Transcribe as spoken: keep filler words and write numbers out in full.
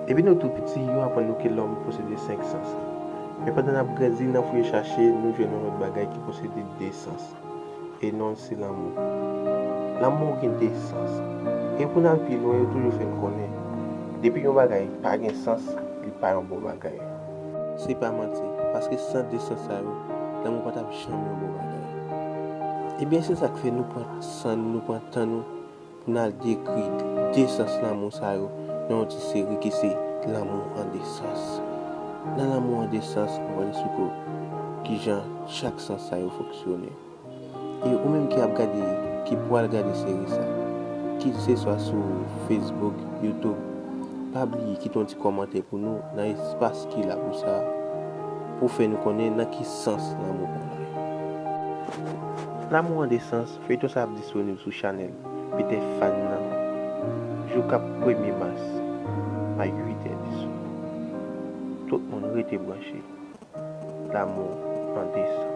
Depi nou tou piti, yo aprann nou ke lòm posede senk sans. Men pandan n ap grandi, n ap fouye chache, nou jwenn yon lòt bagay ki posede de sans. E non l se lanmou. Lanmou gen de sans. E pou n al pi lwen, yo toujou fè n konnen, depi yon bagay pa gen sans, li pa yon bon bagay. Se pa manti, paske san de sans sa yo, lanmou pa t ap janm yon bon bagay. Ebyen, se sa k fè nou pran san nou, nou pran tan nou, pou n al dekri de sans lanmou sa yo nan yon ti seri ki se Lanmou an de sans. Nan Lanmou an de sans, nou pral eksplike w kijan chak sans sa yo fonksyone. E ou menm ki ap gade, ki pral gade seri sa, kit se swa sou Facebook, YouTube, pa bliye kite yon ti kòmantè pou nou nan espas ki la pou sa, pou fè nou konnen nan ki sans lanmou pral. Lanmou an de sans, feyton sa ap disponib sou chanèl Peter Fan nan, jou k ap premye mas, a uit è di swa. Tout moun rete branche. Lanmou an de sans.